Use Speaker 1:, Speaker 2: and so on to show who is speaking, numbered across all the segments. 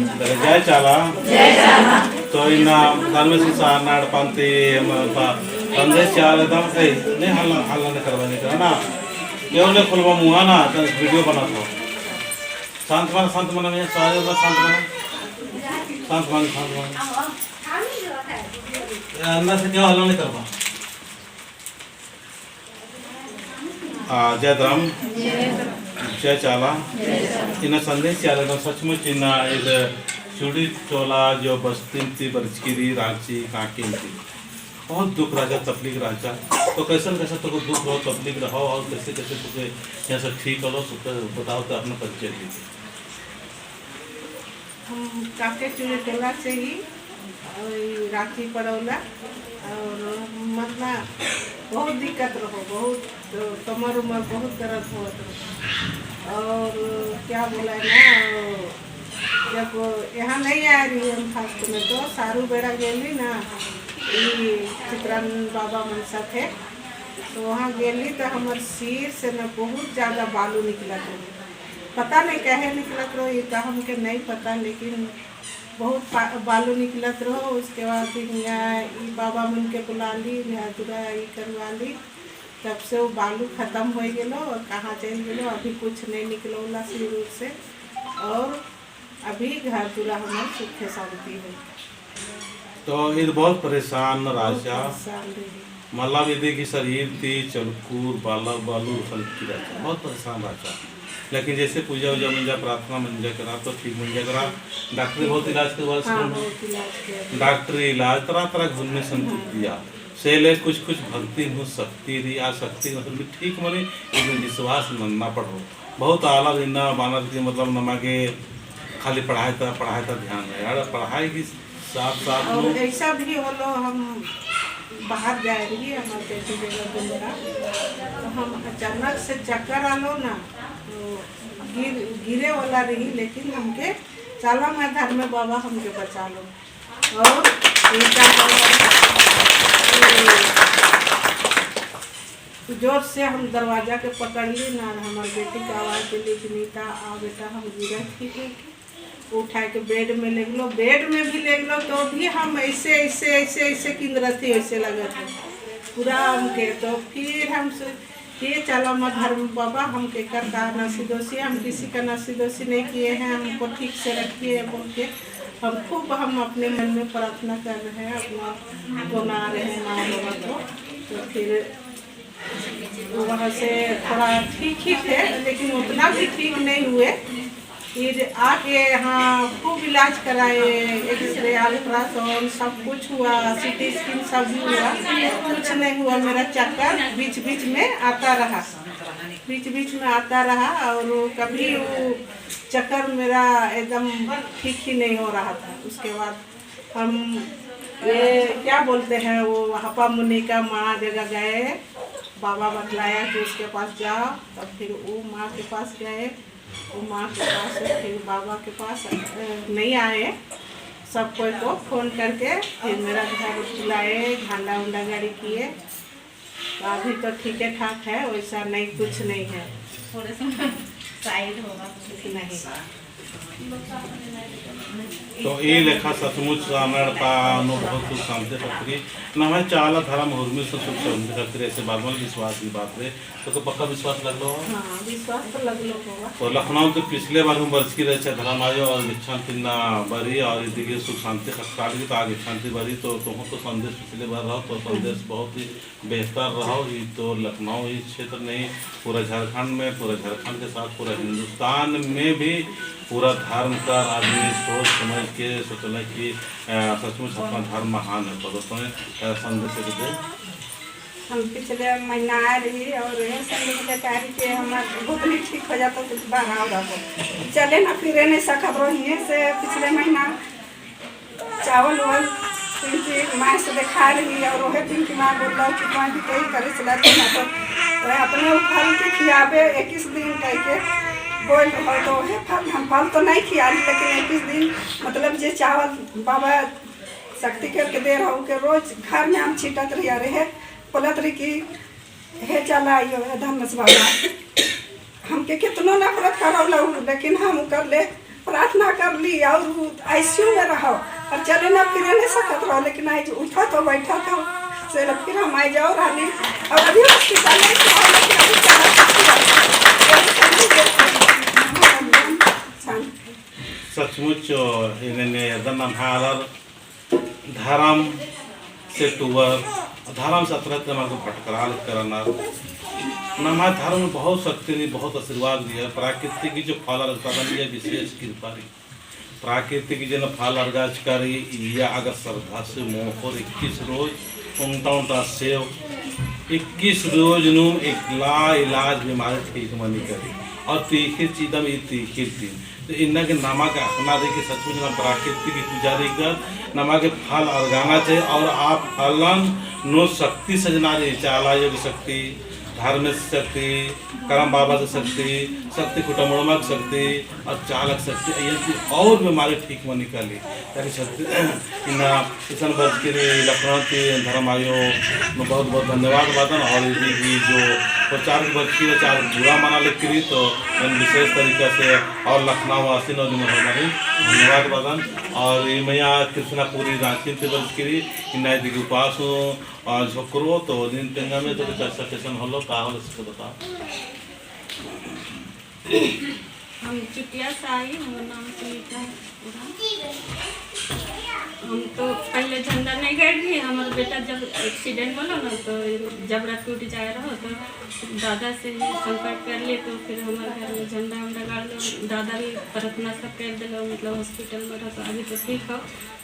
Speaker 1: जय चाला। तो इन धर्म नाड़ पंथी संदेश चाल एकदम ए नहीं, हल्ला हल्ला नहीं करवा, नहीं करना। क्यों नहीं खुलवा मुँह ना तो वीडियो बना दो। शांत मन, शांत मन में सारे बस, शांत मन, शांत मन, शांत मन। अंदर से क्यों हल्ला नहीं करवा? जय धर्म, जय चाला। इन संदेश चाल एकदम सचमुच इन इस चूड़ी चोला जो बस्ती थी बरचकिरी रांची कांकी थी, बहुत दुख राजा, तकलीफ राजा। तो कैसे न कैसे तो दुख रहो, तकलीफ रहो और कैसे कैसे तुके यहाँ से ठीक करो, तो बताओ, तो अपना परिचय दीजिए।
Speaker 2: हम काके चूड़ी टोला से ही और ई रांची पड़ौला और मतलब बहुत दिक्कत रहो, बहुत तो कमर उमर बहुत दर्द होत रहो और क्या बोला ना, जब यहाँ नहीं आ रही हम फर्स्ट में तो सारू बेड़ा गेली ना, ई चित्रानंद बाबा मनसा थे, तो वहाँ गेली तो हमार सिर से ना बहुत ज़्यादा बालू निकलत रहे। पता नहीं काहे निकलत रहो, ये तो हमके नहीं पता, लेकिन बहुत बालू निकलत रहो। उसके बाद फिर यहाँ ई बाबा मन के बुला ली, दुरा ई करवा ली, तब से वो बालू खत्म हो गेलो और कहाँ चल गेलो, अभी कुछ नहीं निकलो सिर उर से और अभी घर पूरा हमार सुख शांति है।
Speaker 1: तो ये बहुत परेशान राजा।
Speaker 2: परेशान रही।
Speaker 1: मतलब ये की शरीर थी चलकूर बाला बालू हल्की राजा, बहुत परेशान राजा। लेकिन जैसे पूजा वूजा मंजा, प्रार्थना मंजा करा तो ठीक मंजा करा। डॉक्टर बहुत इलाज करवा।
Speaker 2: हाँ, बहुत इलाज किया।
Speaker 1: डॉक्टरी इलाज तरह तरह घूमने संकुच दिया से ले कुछ कुछ भक्ति हूँ शक्ति रही आ शक्ति मतलब भी ठीक मनी, लेकिन विश्वास नन्ना पड़ो। बहुत आला इन्ना माना कि मतलब नमा के खाली पढ़ाई था ध्यान है यार, पढ़ाई की साथ साथ
Speaker 2: और
Speaker 1: में
Speaker 2: ऐसा भी होलो, हम बाहर जा रही हमारे बेटी जगह डुमरा, तो हम अचानक से चक्कर आलो ना तो गिरे वाला रही, लेकिन हमके चाला मैं धर्म में बाबा हमके बचा लो। और ये क्या बोला, ये जोर से हम दरवाजा के पकड़ ली ना, हमारे बेटी के आवाज़ दिली कि नीता आ बेटा, हम गिरे थी। उठा के बेड में ले गलो, बेड में भी ले गलो तो भी हम ऐसे ऐसे ऐसे ऐसे किंदरत थी, ऐसे लगत है पूरा हमके। तो फिर हम से ये चलो मत धर्म बाबा, हम के कर का नसी दोषी, हम किसी का नसी दोषी नहीं किए हैं, हमको ठीक से रखिए बोल के हम खूब हम अपने मन में प्रार्थना कर रहे हैं, अपना बना रहे हैं माँ बाबा को। तो फिर वहाँ से थोड़ा ठीक ही थे, लेकिन उतना भी ठीक नहीं हुए। फिर आके यहाँ खूब इलाज कराए, एक्सरे, अल्ट्रासाउंड सब कुछ हुआ, सीटी स्कैन सब भी हुआ, कुछ नहीं हुआ। मेरा चक्कर बीच बीच में आता रहा, बीच बीच में आता रहा और वो कभी वो चक्कर मेरा एकदम ठीक ही नहीं हो रहा था। उसके बाद हम ये क्या बोलते हैं, वो हपा मुनि का माँ जगह गए, बाबा बतलाया कि उसके पास जाओ। तब फिर वो माँ के पास गए, वो माँ के पास से फिर बाबा के पास नहीं आए। सब कोई को फोन करके फिर मेरा घर बुलाए, झंडा उंडा गाड़ी किए। तो अभी तो ठीक है ठाक है, वैसा नहीं, कुछ नहीं है।
Speaker 3: थोड़े से साइड होगा।
Speaker 2: कुछ नहीं।
Speaker 1: तो ये लेखा सचमुच सामने बहुत सुख शांति खातिर न हमें चाला धर्म हुर्मी से सुख शांति खातिर ऐसे बात में विश्वास की बात है तो पक्का विश्वास लग लो।
Speaker 2: हाँ, विश्वास तो लगलो होगा।
Speaker 1: तो लखनऊ तो पिछले बार हम बरस की रहे धर्म आयो और इच्छा ना बरी और देखिए सुख शांति खसकाट की तो आगे शांति बरी। तो तुम तो संदेश पिछले बार रहो तो संदेश बहुत ही बेहतर रहो। ये तो लखनऊ ही क्षेत्र नहीं, पूरा झारखंड में, पूरा झारखंड के साथ पूरा हिंदुस्तान में भी पूरा धर्म का आदमी सोच समझ के सोचना कि सचमुच अपना धर्म महान है। तो दोस्तों संदेश दे।
Speaker 4: हम पिछले महीना आ रही और ये संदेश लेकर आ रही कि हमार घुटनी ठीक हो जाता कुछ बढ़ाव रहो, चले ना फिरे नहीं सकत रही से। पिछले महीना चावल उवल पिंकी माँ से दिखा रही और वह पिंकी माँ बोल रहा कि तुम्हें भी कहीं करे चला ना तो वह अपने वो फल के खियाबे 21 दिन कह के बोल रहो। तो वह फल हम फल तो नहीं खिया, लेकिन 21 दिन मतलब जे चावल बाबा शक्ति करके दे रहा के रोज घर में हम छीटत रही रहे, बोलत रही कि हे चला आइयो हे धर्मेश बाबा, हमके कितनो नफरत करौला, लेकिन हम कर ले प्रार्थना कर ली और आईसीयू में रहो और चले ना फिरे नहीं सकत रहो, लेकिन आज उठा तो बैठा तो चलो फिर हम आई जाओ रही और अभी हॉस्पिटल में रहो, लेकिन अभी चला
Speaker 1: सचमुच इन्हें हालर धर्म से टूवर धर्म से अतिरिक्त हमारे भटकराल करना नमा धर्म में बहुत शक्ति रही, बहुत आशीर्वाद दिया। प्राकृतिक की जो फल और साधन लिया विशेष कृपा रही। प्राकृतिक की जो फल अर्गाज करी या अगर श्रद्धा से मोहर 21 रोज उनटा उनटा सेव 21 रोज नु एकला इलाज बीमारी ठीक मनी करी और तीखी चीजम ये तीखी थी। तो इन्ना के नमा के अपना दे के सचमुच ना प्राकृतिक की पुजारी कर नमा के फल अर्गाना चाहिए और आप फलन नो शक्ति सजना रही चाला योग शक्ति, धार्मिक शक्ति, करम बाबा की शक्ति, शक्ति कुटुम्बक शक्ति और चालक शक्ति ये और बीमारी ठीक में निकाली ताकि शक्ति इन्ना किसान वर्ष के लिए लखनऊ के धर्म आयोग में बहुत बहुत धन्यवाद बादन। और ये भी जो प्रचार की बच की चार बुरा मना लिख करी तो विशेष तरीका से और लखनऊ वासी नौजवान धन्यवाद बादन। और ये मैया कृष्णापुरी रांची से बच करी इन्ना के उपास और झोकरो तो दिन तेंगा में तो कुछ अच्छा स्टेशन होलो का होलो इसको बताओ।
Speaker 3: हम चुटिया से आई, हमारा नाम सुनीता है। हम तो पहले झंडा नहीं गए थी, हमारा बेटा जब एक्सीडेंट बोलो ना तो जबरा टूट जाए रहो तो दादा से संपर्क कर लिए तो फिर हमारे घर में झंडा उंडा गाड़ लो, दादा भी प्रार्थना सब कर दिलो, मतलब हॉस्पिटल में रहो तो अभी तो ठीक हो।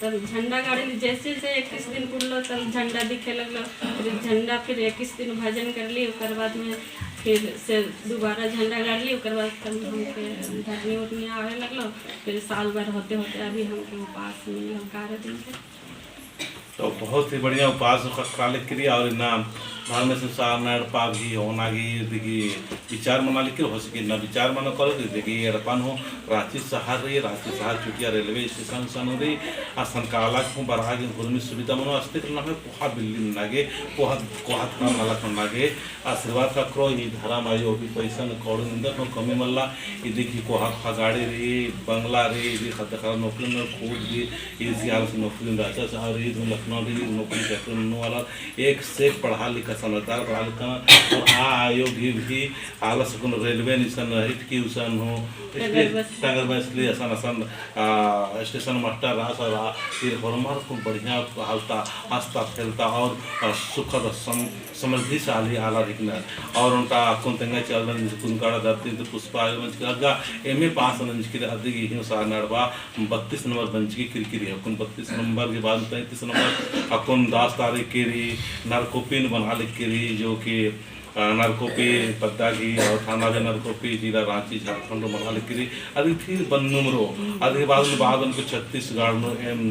Speaker 3: तब झंडा गाड़ी जैसे जैसे 21 दिन पुरलो तब झंडा दिखे लगलो, फिर झंडा फिर 21 दिन भजन कर ली, उसके बाद में फिर से दोबारा झंडा गाड़ ली, उसके बाद तब हमके धरनी उरनी आवे लगलो, फिर साल भर होते होते अभी हमके उपास मिल 11 दिन से।
Speaker 1: तो बहुत ही बढ़िया उपास क्रिया और नाम धर्म संसार नड़पा भी होना की देखिए विचार मना लिखे हो सके ना विचार मना करो तो देखिए अड़पन हो रांची शहर रही, रांची शहर चुटिया रेलवे स्टेशन सन हो रही आ संकाला को बरहा के घुर्मी सुविधा मनो अस्ते करना है पोहा बिल्ली नागे पोहा कोहात का मालक नागे आशीर्वाद का क्रो ये धरा माई भी पैसा न कौड़ी निंदा तो कमी मल्ला ये देखिए कोहा खा गाड़ी रही बंगला रही ये खत खा नौकरी में खूब भी इसी हालत नौकरी में रांची शहर रही लखनऊ रही नौकरी चाकरी वाला एक से पढ़ा लिखा समझदार पढ़ा लिखा और आ आयोग भी आलस कुन रेलवे निशन हिट की उसन हो टांगर बस इसलिए आसान आसान स्टेशन मास्टर रास और फिर हरमार को बढ़िया हालता हंसता खेलता और सुखद समृद्धिशाली आला दिखना और उनका कुन तेंगा चल कुनकाड़ा धरती तो पुष्पा मंच के अगा एम ए पास मंच के अधिक ही सार नड़वा 32 नंबर बंच की किरकिरी है कुन 32 नंबर के बाद 33 नंबर अकुन दास तारीख केरी नरकोपिन बना लिख केरी जो कि नरकोपी पद्दागी और थाना के नरकोपी जिला रांची झारखंड बना लिख केरी अभी फिर बन्नुमरो अधिक बाद में बाद उनको छत्तीसगढ़ में एम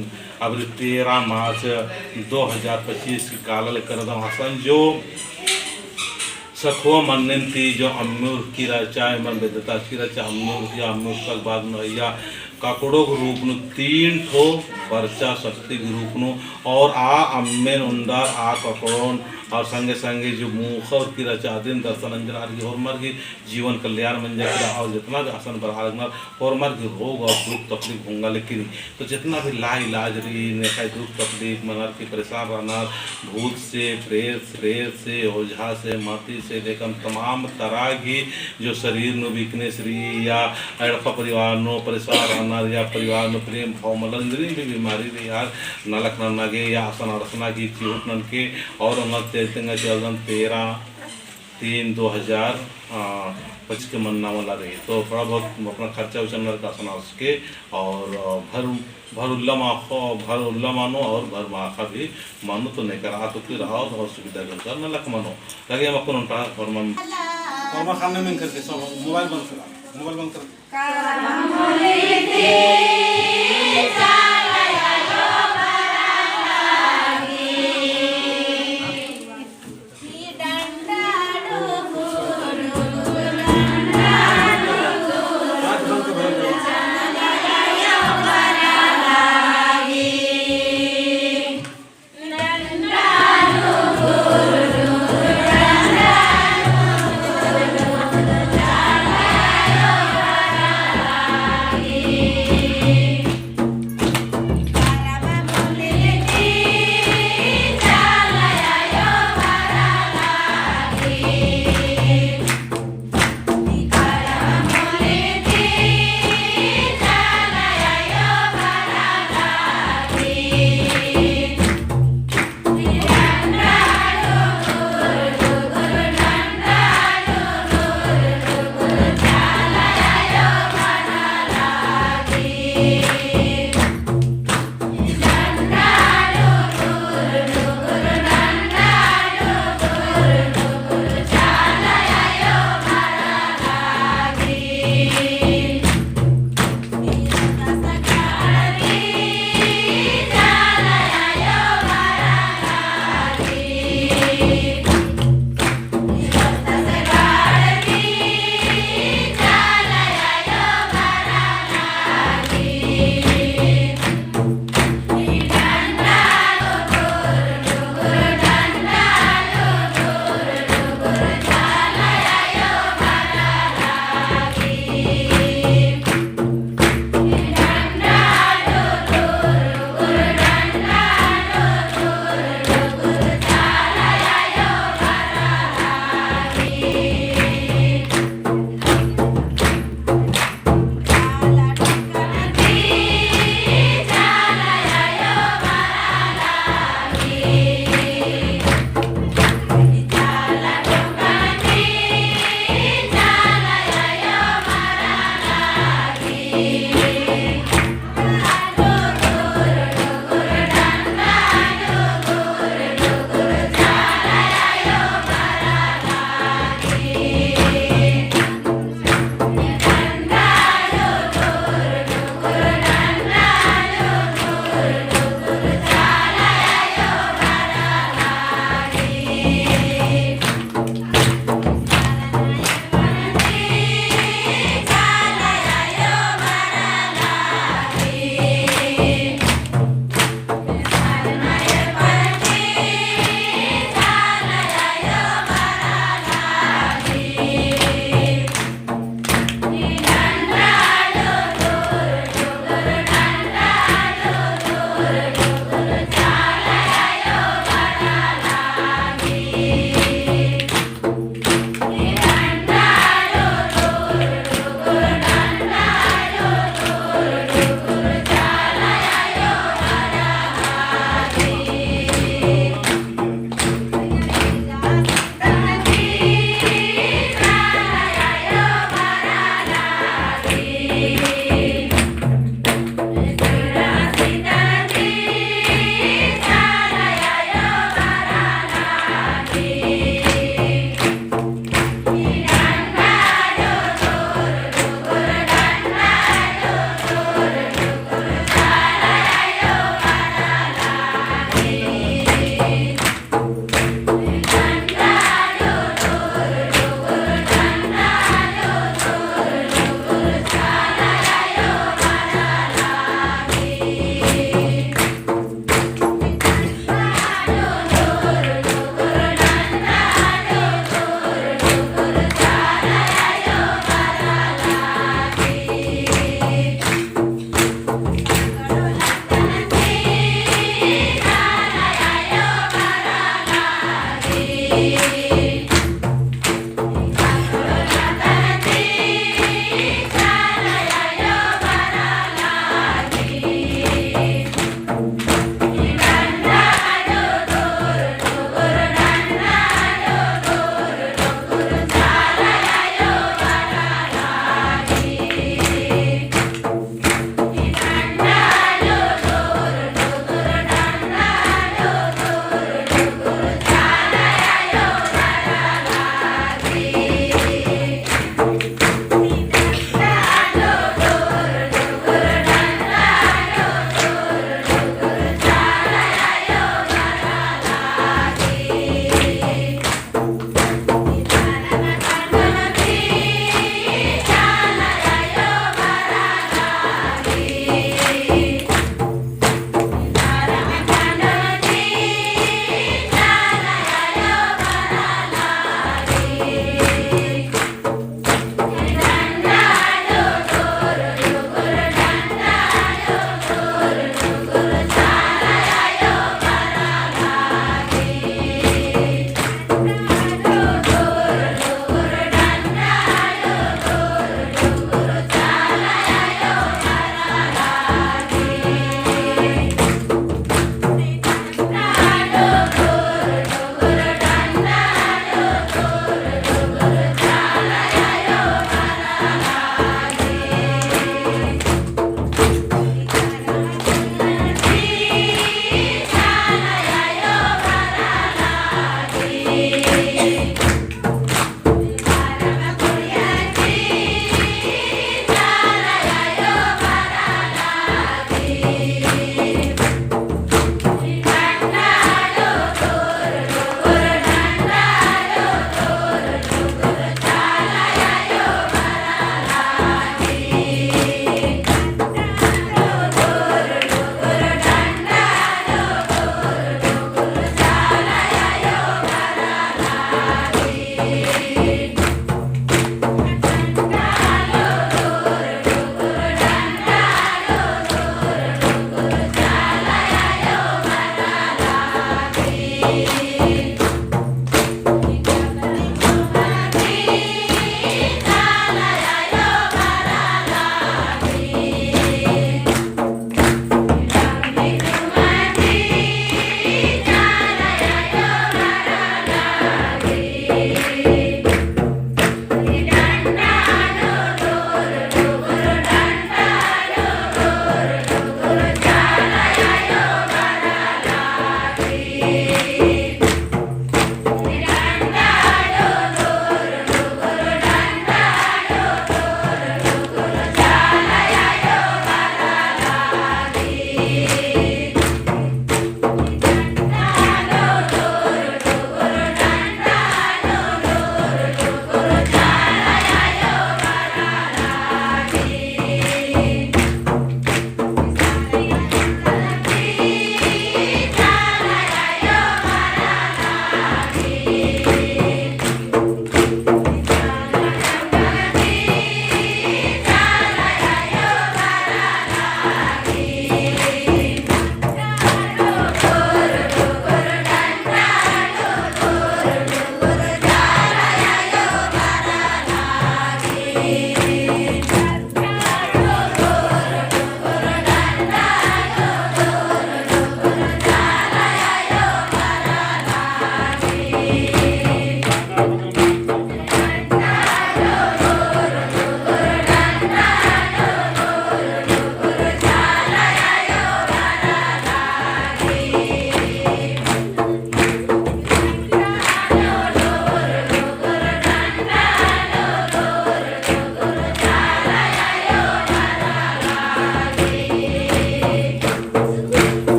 Speaker 1: अब 13 मार्च 2025 की काला लेकर हसन जो सखुआ मन्नन थी जो अम्मूर की रचा मन बेदता की रचा अम्मूर की अम्मूर तक बाद में या काकड़ो के रूप नु 3 ठो बरचा शक्ति के रूप नु और आ अम्मेन उंदार आ ककड़ोन और संगे संगे जो मुखर की रचा दिन दर्शन अंजन आदि होरमर की जीवन कल्याण मन जाए और जितना भी आसन बढ़ा लगना होरमर की रोग और दुख तकलीफ होंगा लेकिन तो जितना भी ला इलाज रही नेखा दुख तकलीफ मनार की परेशान रहना भूत से प्रेत प्रेत से ओझा से माटी से लेकर तमाम तरह की जो शरीर नो वीकनेस रही या अड़पा परिवार नो परेशान रहना या परिवार में प्रेम भाव मलन भी बीमारी रही यार नलक नगे या आसन अरसना की चिहुट नन के और चलन 13/3/2025 के मन्ना वाला रही तो थोड़ा बहुत अपना खर्चा उर्चा नर का सुना उसके और भर भर उल्ला माखो भर उल्ला मानो और भर माखा भी मानो तो नहीं करा तो फिर आओ और सुविधा के अनुसार न लख मानो ताकि हम अपन उनका फरमान फरमा खाने में करके सब मोबाइल बंद करा मोबाइल बंद कर।
Speaker 3: Thank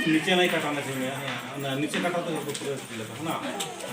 Speaker 1: नीचे नहीं कटाना चाहिए, नीचे कटा तो पूरा है ना।